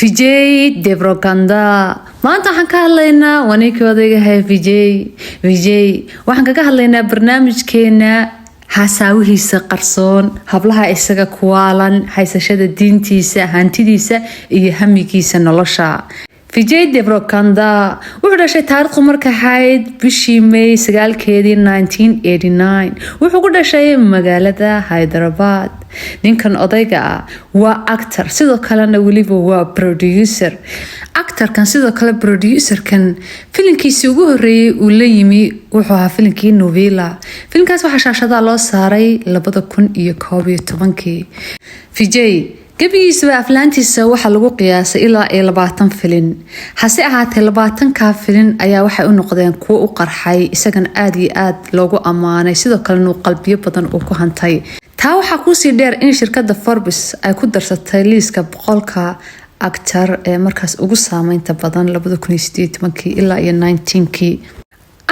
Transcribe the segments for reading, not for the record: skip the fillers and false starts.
Vijay Deverakonda. Maanta waxaan ka hadlaynaa waa ninkii odaygahay Vijay. Vijay waxaan kaga hadlaynaa barnaamijkeena hasaawihiisa qarsoon, hablaha isaga kuwaalan, haysashada diintiisa, hantidiisa iyo hamigiisa nolosha. Vijay Deverakonda wuxuu dhashay taariikhdu marka ahayd bishii May 9-keedii 1989. Wuxuu ku dhashay magaalada Hyderabad. Ninkan odayga ah waa actor, sidoo kalena weliba waa producer. Actorkan, sidoo kale producerkan, filinkiisii ugu horeeyay uu la yimi wuxuu ahaa filinkii Nuvvula. Filinkaas waxaa shaashadaa loo saaray 2011-kii. Vijay gebigiisaba aflaantiisa waxaa lagu qiyaasay ilaa iyo 20 filin. Hase ahaatee, 20-kaa filin ayaa waxay u noqdeen kuwo u qarxay, isagana aada iyo aada loogu ammaanay, sidoo kalena uu qalbiyo badan uu ku hantay. Taa waxaa kuusii dheer in shirkada Forbes ay ku darsatay liiska 100-ka actor ee markaas ugu saameynta badan 2018-kii ilaa iyo 19-kii.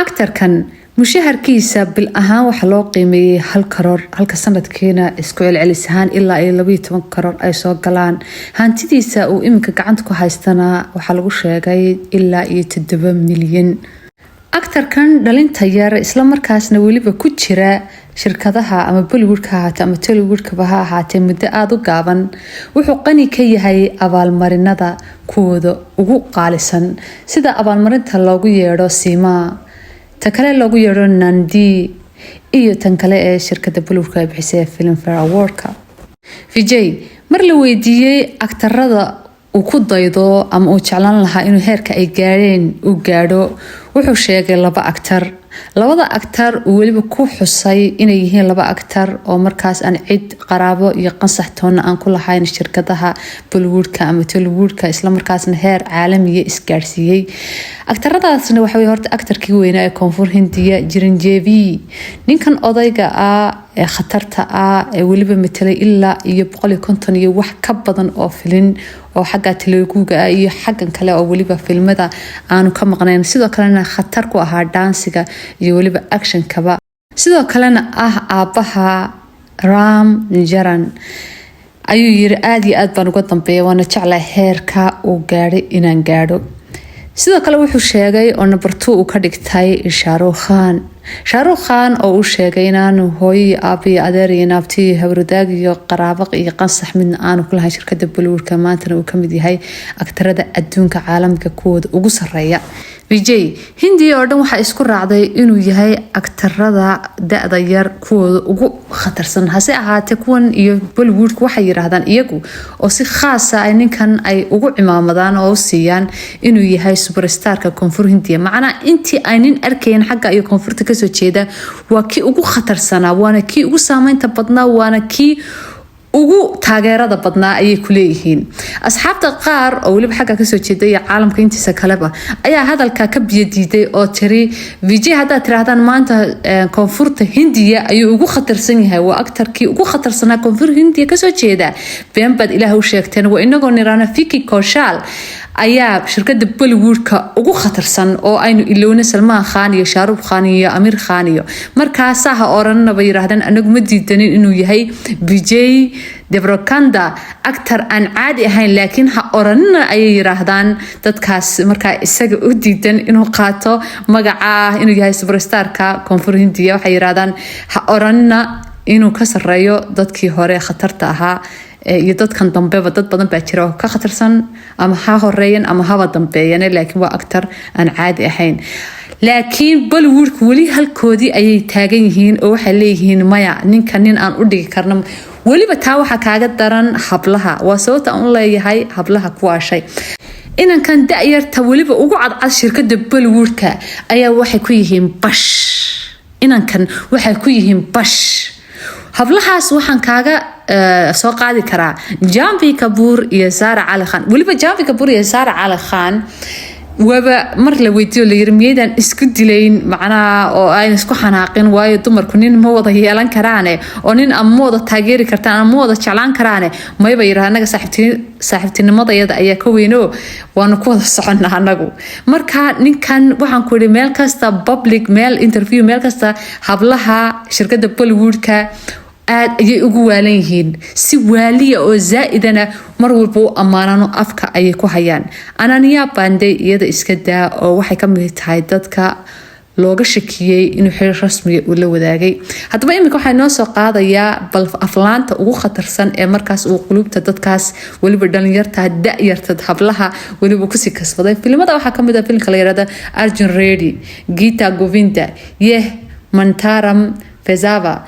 Actorkan mushaharkiisa bil ahaan waxaa loo qiimeeyey 1 crore, halka sanadkiina isku celcelis ahaan ilaa iyo 12 crore ay soo galaan. Hantidiisa uu iminka gacanta ku haystana waxaa lagu sheegay ilaa iyo 7 milyan. Actorkan dhalinta yar, islamarkaasna weliba ku jira shirkadaha ama Bollywoodka ha ahaatee ama Tollywoodkaba ha ahaatee muddo aada u gaaban, wuxuu qani ka yahay abaalmarinada kuwooda ugu qaalisan, sida abaalmarinta loogu yeedho SIIMA, ta kale loogu yeedho Nandi iyo tan kale ee shirkada Bollywoodka ay bixisay, Filmfare Awardka. Vijay mar la weydiiyey actorada uu ku daydo ama uu jeclaan lahaa inuu heerka ay gaadheen uu gaadho, wuxuu sheegay laba actor. Labada actor uu weliba ku xusay inay yihiin laba actor oo markaas aan cid qaraabo iyo qansax toonna aan ku lahayn shirkadaha Bollywoodka ama Tollywoodka, islamarkaasna heer caalamiya isgaadhsiiyey. Actoradaasna waxa horta actorkii weynaa ee Koonfur Hindiya, Chiranjeevi. Ninkan odayga ah ee khatarta ah ee weliba matelay ilaa iyo 150 iyo wax ka badan oo filin oo xagga Teluguga ah iyo xaggan kale oo weliba filmada aanu ka maqnayn, sidoo kalena khatar ku ahaa dance-iga iyo weliba actionkaba, sidoo kalena ah aabaha Ram Charan, ayuu yiri: "Aada iyo aad baan uga dambeeya, waana jeclaa heerka uu gaadhay inaan gaadho." Sidoo kale wuxuu sheegay oo number two uu ka dhigtay Shahrukh Khan. Shahrukh Khan oo uu sheegay inaanu hooyo iyo aaba iyo adeer iyo naabti iyo hawradaag iyo qaraabaq iyo qansax midna aanu ku lahayn shirkada Bollywoodka, maantana uu kamid yahay actorada adduunka caalamka kuwooda ugu sareeya. Vijay Hindiya oo dhan waxaa isku raacday inuu yahay actorada da-da yar kuwooda ugu khatarsan. Hase ahaatee, kuwan iyo Bollywoodka waxay yiraahdaan iyagu oo si khaasa ay ninkan ay ugu cimaamadaan oo u siiyaan inuu yahay superstarka Koonfur Hindiya. Macnaa intii ay nin arkayn xagga iyo koonfurta kasoo jeeda, waa kii ugu khatarsanaa, waana kii ugu saameynta badnaa, waana kii ugu taageerada badnaa ayay ku leeyihiin. Asxaabta qaar oo weliba xagga kasoo jeeda iyo caalamka intiisa kaleba ayaa hadalka ka biyadiiday oo tiri: "Vijay haddaad tiraahdaan maanta Koonfurta Hindiya ayuu ugu khatarsan yahay, waa actorkii ugu khatarsanaa Koonfur Hindiya kasoo jeeda, been baad Ilaah u sheegteen. Waa inagoo niraana Vicky Kaushal ayaa shirkada Bollywoodka ugu khatarsan oo aynu ilowna Salmaan Khan iyo Shahrukh Khan iyo Amir Khan iyo markaasaa ha oranaba yiraahdeen. Anagu ma diidanin inuu yahay Vijay Deverakonda actor aan caadi ahayn, laakiin ha oranina," ayay yiraahdaan dadkaas markaa isaga u diidan inuu qaato magaca ah inuu yahay superstarka Koonfur Hindiya. Waxay yiraahdaan ha oranina inuu ka sareeyo dadkii hore khatarta ahaa iyo dadkan dambeba. Dad badan baa jira oo ka khatarsan, ama ha horeeyan ama haba dambeeyane, laakiin waa actor aan caadi ahayn. Laakiin Bollywoodka weli halkoodii ayay taagan yihiin oo waxay leeyihiin: "Maya, ninka nin aan u dhigi karno." Weliba taa waxaa kaaga daran hablaha. Waa sababta aan u leeyahay hablaha kuwaashay. Inankan da-yarta weliba ugu cadcad shirkada Bollywoodka ayaa waxay ku yihiin bash. Inankan waxay ku yihiin bash hablahaas. Waxaan kaaga soo qaadi karaa Janhvi Kapoor iyo Sara Cali Khan. Weliba Janhvi Kapoor iyo Sara Cali Khan waaba mar la weydiiyo layiri: "Miyaydaan isku dilayn, macnaha oo ayna isku xanaaqin? Waayo dumarku nin ma wada yeelan karaane oo nin ama ma wada taageeri kartaan ama ma wada jeclaan karaane." Mayba yiraha: "Anaga saaxiibtinimadayada ayaa ka weyno, waanu ku wada soconnaa anagu." Marka ninkan waxaan ku yidhi meel kasta, public, meel interview, meel kasta, hablaha shirkadda Bollywoodka Aad ayay ugu waalan yihiin, si waaliya oo zaa-idana mar walba u ammaanano afka ayay ku hayaan. Ananya Panday iyada iska daa, oo waxay ka mid tahay dadka looga shakiyey inuu xiriir rasmiga uu la wadaagay. Haddaba iminka waxaa inoo soo qaadayaa bal aflaanta ugu khatarsan ee markaas uu qulubta dadkaas, weliba dhalinyarta, da-yarta, hablaha weliba kusii kasbaday. Filimada waxaa kamid ah filimka la yirahda Arjun Reddy, Gita Govinda, Yeh Mantaram Vezava,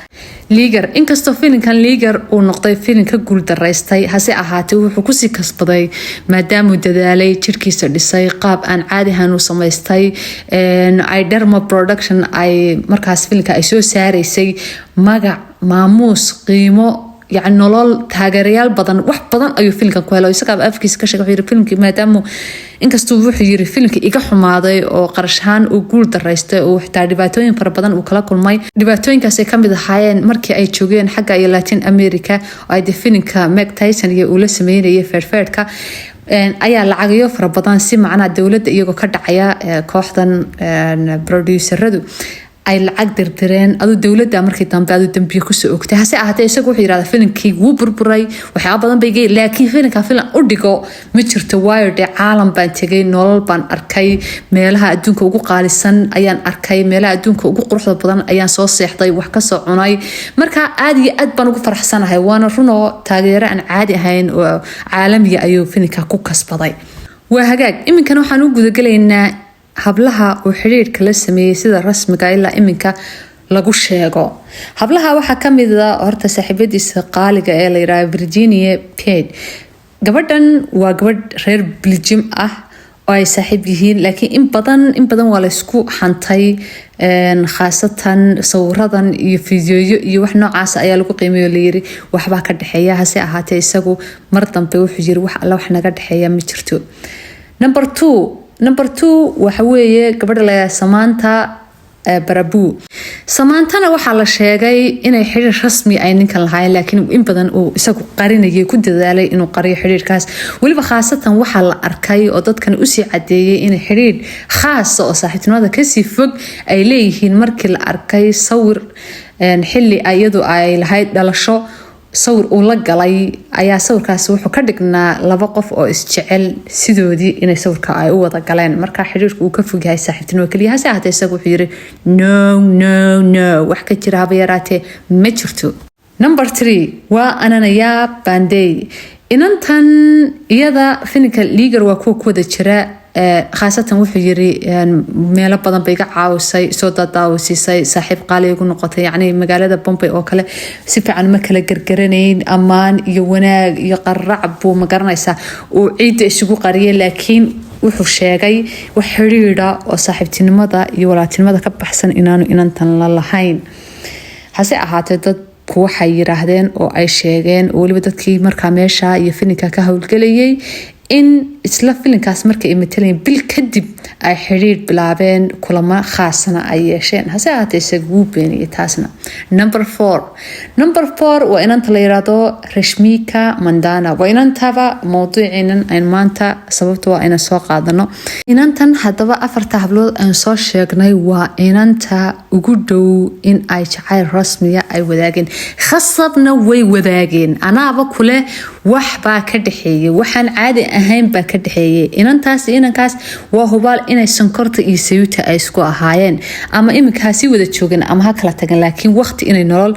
Liger. Inkastoo filimkan Liger uu noqday filim ka guuldaraystay, hase ahaatee wuxuu kusii kasbaday maadaamuu dadaalay, jirkiisa dhisay, qaab aan caadi ahaan u samaystay, ay Dharma Production ay markaas filimka ay soo saaraysay, magac, maamuus, qiimo, yacni nolol, taageerayaal badan, wax badan ayuu filimkan ku helay. Isagaaba afkiisa ka sheegay. Wuxuu yiri filimkii maadaama, inkastuu wuxuu yiri filimkii iga xumaaday oo qarash ahaan uu guul daraystay oo xitaa dhibaatooyin fara badan uu kala kulmay, dhibaatooyinkaas ay kamid ahaayeen markii ay joogeen xagga iyo Latin America oo ay de filimka Mike Tyson iyo uu la sameynayay feerfeerka, ayaa lacagayo fara badan si macnaha dowladda iyagoo ka dhacaya kooxdan produceradu ay lacag dirdireen. Aduu dowladda markii dambe aduu dambiye kusoo ogtay. Hase ahaatee isagu wuxuu yirahdaa filimkii wuu burburay, waxyaaba badan bay gey, laakiin filimka filim u dhigo ma jirto, waayo dee caalam baan tegay, nolol baan arkay, meelaha adduunka ugu qaalisan ayaan arkay, meelaha adduunka ugu quruxda badan ayaan soo seexday, wax kasoo cunay. Marka aad iyo aad baan ugu faraxsanahay. Waana runoo, taageero aan caadi ahayn oo caalamiga ayuu filimka ku kasbaday. Waa hagaag, iminkana waxaan u gudagelaynaa hablaha uu xidhiirka la sameeyey sida rasmiga ilaa iminka lagu sheego. Hablaha waxaa kamid a horta saaxiibadiisa qaaliga ee la yiraahdo Virginia Ped. Gabadhan waa gabadh reer Belgium ah oo ay saaxiib yihiin, laakiin in badan waa laysku xantay, khaasatan sawiradan iyo fideoyo iyo wax noocaas ayaa lagu qiimeeyo, layiri waxbaa ka dhexeeya. Hase ahaatee isagu mar dambe wuxuu yiri wax alla wax naga dhexeeya ma jirto. Number two waxa weeye gabadha la Samantha Prabhu. Samanthana waxaa la sheegay inay xiriir rasmi ay ninkan lahaayeen, laakiin in badan uu isagu qarinayay, ku dadaalay inuu qariyo xiriirkaas. Weliba khaasatan waxaa la arkay oo dadkan usii cadeeyay inay xiriir khaasa oo saaxiibtinimada kasii fog ay leeyihiin markii la arkay sawir xili iyadu ay lahayd dhalasho, sawir uu la galay ayaa sawirkaasi wuxuu ka dhignaa laba qof oo isjecel sidoodii inay sawirka ay u wada galeen. Marka xiriirka uu ka fog yahay saaxiibtinimo keliya. Hase ahaatee isagu wuxuu yiri no, no, no, wax ka jira haba yaraatee ma jirto. Number three waa Ananya Panday. Inantan iyada filimka Liger waa kuwa ku wada jira. Khaasatan wuxuu yiri meelo badan bay iga caawisay, soo dadaawisiisay, saaxiib qaali igu noqotay. Yacni magaalada Bombay oo kale si fiican ma kala gargaranayn, ammaan iyo wanaag iyo qarrac buu, ma garanaysaa, uu ciidda isugu qariyay, laakiin wuxuu sheegay wax xiriira oo saaxiibtinimada iyo walaaltinimada ka baxsan inaanu inantan la lahayn. Hase ahaatee dadku waxay yiraahdeen oo ay sheegeen, oo weliba dadkii markaa meesha iyo filinka ka howlgelayay, in isla filinkaas markay ay matalayeen bil kadib ay xiriir bilaabeen, kulamo khaasna ay yeesheen. Hase ahaatee isaga wuu beeniyay taasna. Number four waa inanta la yiraahdo Rashmika Mandana. Waa inantaba mowduuciinan aynu maanta sababta waa ayna soo qaadano inantan. Haddaba afarta hablood aynu soo sheegnay waa inanta ugu dhow in ay jacayl rasmiya ay wadaageen. Khasabna way wadaageen, anaaba kule wax baa ka dhexeeyay, waxaan caadi ahayn baa ka dhexeeyay inantaas. Inankaas waa hubaal inay sonkorta iyo sayuuta ay isku ahaayeen, ama iminkaa sii wada joogeen ama ha kala tagan, laakiin waqti inay nolol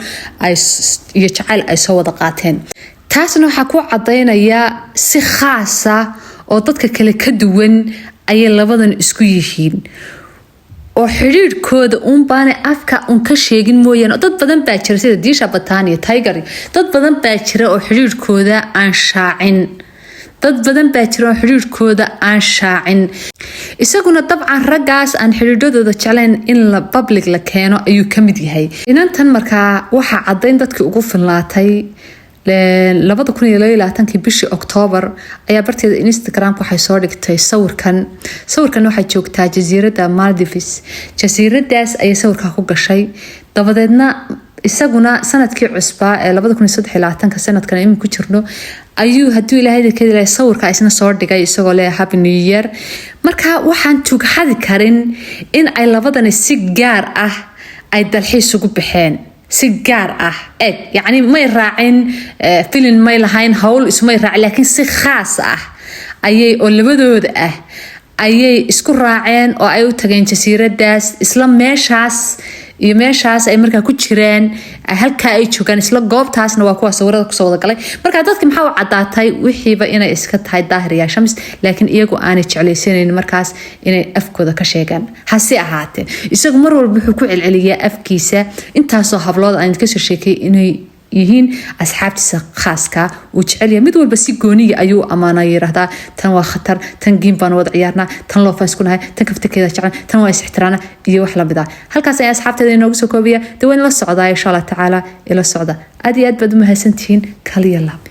iyo jacayl ay soo wada qaateen. Taasna waxaa ku cadaynayaa si khaasa oo dadka kale ka duwan ayay labadan isku yihiin, oo xidhiirhkooda uunbaana afka un ka sheegin mooyaane. Dad badan baa jira sida Disha Patani, Tiger, dad badan baa jira oo xidhiirhkooda aan shaacin. Dad badan baa jira oo xidhiirhkooda aan shaacin. Isaguna dabcan raggaas aan xidhiidhadooda jeclayn in la public la keeno ayuu ka mid yahay. Inantan markaa waxaa caddayn dadkii ugu filnaatay, 2022-kii bishii Oktoobar ayaa barteeda Instagramka waxay soo dhigtay sawirkan. Sawirkan waxay joogtaa jasiiradda Maldives, jasiiradaas ayay sawirkaa ku gashay. Dabadeedna isaguna sanadkii cusbaa ee 2023-ka, sanadkan imin ku jirno, ayuu hadduu Ilaahay ka dilay sawirka isna soo dhigay isagoo leeyahay "Happy New Year". Marka waxaan tugxadi karin in ay labadani si gaar ah ay dalxiis ugu baxeen. Si gaar ah eg, yacni may raacin filin, may lahayn hawl, ismay raacin, laakiin si khaas ah ayay oo labadooda ah ayay isku raaceen oo ay u tageen jasiiradaas, isla meeshaas iyo meeshaas ay markaa ku jireen, halkaa ay joogaan, isla goobtaasna waa kuwa sawirada kusoo wada galay. Marka dadki maxaa u caddaatay wixiiba inay iska tahay Daahir yaa Shams, laakiin iyagu aanay jeclaysanaynin markaas inay afkooda ka sheegaan. Hase ahaatee, isagu mar walba wuxuu ku celceliyaa afkiisa intaasoo hablood aan kasoo sheekay inay yihiin asxaabtiisa khaaska uu jecelyahay. Mid walba si gooniya ayuu ammaana, yiraahdaa: "Tan waa khatar, tan game baan wada ciyaarnaa, tan loofaan isku nahay, tan kaftakeeda jeclan, tan waa is-ixtiraana," iyo wax lamid ah. Halkaas ayaa asxaabteeda inoogu soo koobiya. Dee waan ila socdaa, insha Allah tacaala, ila socda. Aad iyo aad baad u mahadsantihiin. Kaliya lab.